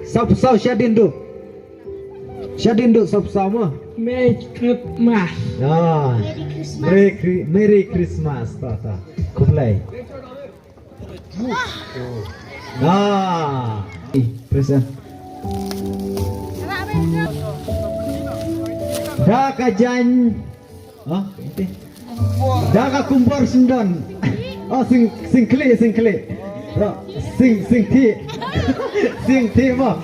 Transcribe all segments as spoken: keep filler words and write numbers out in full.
Saw phew saw shadien duh. Shadien duh saw phew saw mo. Merry Christmas. Ah. Merry Chri- Merry Christmas. Ta ta. Khublei. Ah. Ih, present. Da ka jaiñ. Oh, ente. Da ka kumbor syndon. Oh, sing sing khlieh, sing khlieh. Oh, sing sing thiah. Sing thiah mo.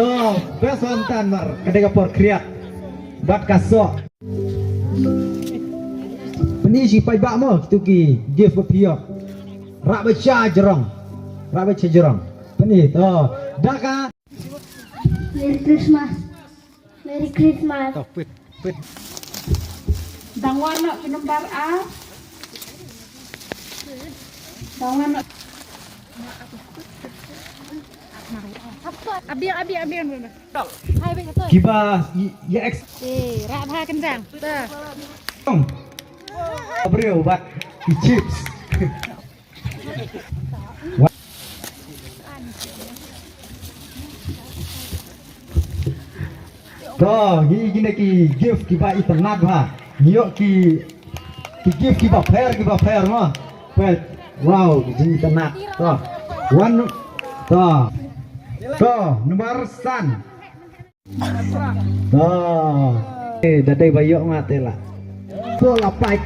Oh, best one tan mar. Ka dei ka por khriat. Bad ka soh. Pyni shi paidbah mo, kito ki gift ba phi ïoh. Rah beit sha jrong. Rah beit sha jrong. Pyni to. Da ka Merry Christmas. Merry Christmas. To pit pit. Dang wan noh ki number ar. Dang wan noh. Abi, abi, abi, abi. Hai, abi, apa? Kiba i- ya ex. Eh, rah bha kendang. Dah. Tong. Abreu bat ki chips. To, ngi kine ki gift kiba itynnat bha. Ngi ïoh ki ki gift kiba pher kiba pher mo. Pher. Wow, ki jing itynnat. To. One. To. To, number san. To. Eh, da dei ba ïoh nga te la. To la pait.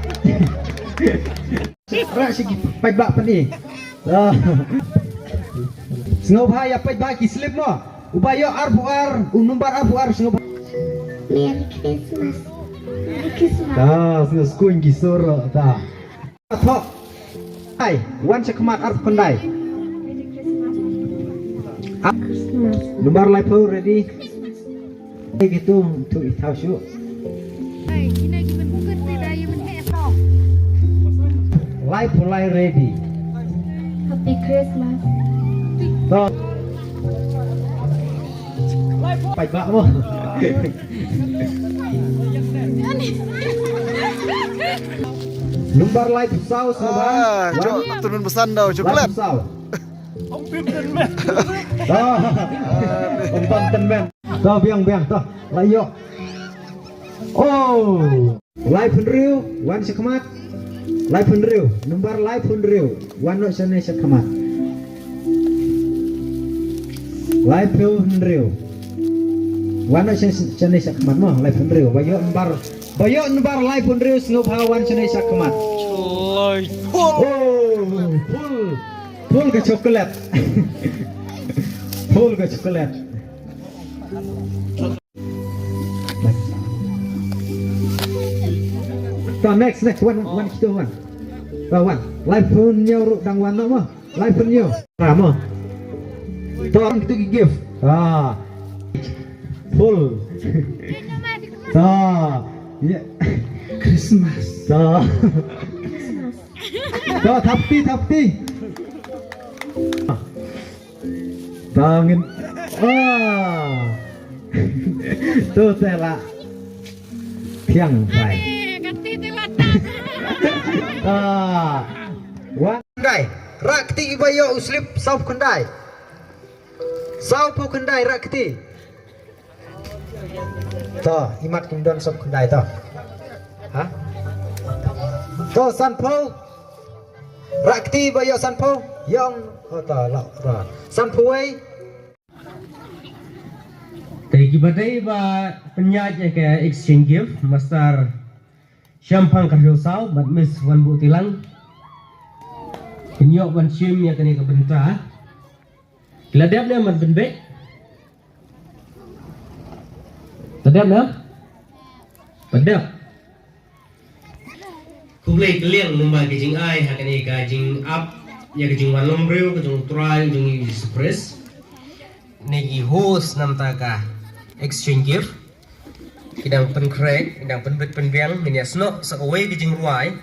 Rah shi ki paidbah pyni. Ah. Sngewbha ïa paidbah ki slip mo. Uba ïoh arphew ar, u number arphew ar sngewbha. Merry Christmas. Merry Christmas. Ta, sngewskun ki sur ta. Athok. Ai, wan sha khmat arphew khyndai. Christmas. Number laiphew ready. Dei kitu tu i thaw shu. Hai, kine ki men bukut te da ye men he thaw. Laiphew lai ready. Happy Christmas. To. Paidbah mo. Number laiphew saw sngewbha. Ah, jok, tu nun pesan tau, coklat. Laiphew saw. Ah. Ong pam tynmen. To biang biang to. La ïoh. Oh. Laiphew hynriew wan sha khmat. Laiphew hynriew. Number laiphew hynriew. Wan noh shane sha khmat. Laiphew hynriew. Wan noh sha- shane sha khmat mo. Laiphew hynriew. Ba ïoh number. Ba ïoh number laiphew hynriew sngewbha wan shane sha khmat. Oh, full. Full ka chocolate. Full ka chocolate. To next, next, wan, wan, kito wan. To wan. Laiphew hynñiew ruh dang wan noh mo. Laiphew hynñiew. Ra mo. To wan kito ki gift. Ah. Full. To. Ya. Christmas. To. To thap kti, thap kti. Bangin. Ah. Tu te la. Thiang bai. Ane, kati te la tak. Ah. Wan dai. Rah kti iba ïoh u slip saw phew khyndai. Saw phew khyndai rah kti. To, imat kim don saw phew khyndai to. Ha? To, sanphew. Rah kti ba ïoh sanphew. Ïong. Oh, to, la, ra. Sanphew wei. Te kiba dei ba pynïaid ïa ka exchange gift, Master Shemphang Kharjong Saw bad Miss Wanbuh Tilang. Kin ïoh ban shim ïa kane ka bynta. Ki la dep ne mat pynbeit? La dep ne? Ba dep. Khublei kylliang lyngba ka jingai ha kane ka jingap ïa ka jingwan longbriew ka jong U Trai jong ngi U Jisu Khrist. Ne ki host namar ka exchange gift. Ki dang pynkhreh, ki dang pynbit pynbiang, ngin ïa snoh sa kawei ka jingrwai.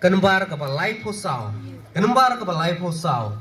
Ka nambar kaba laiphew saw. Ka nambar kaba laiphew saw.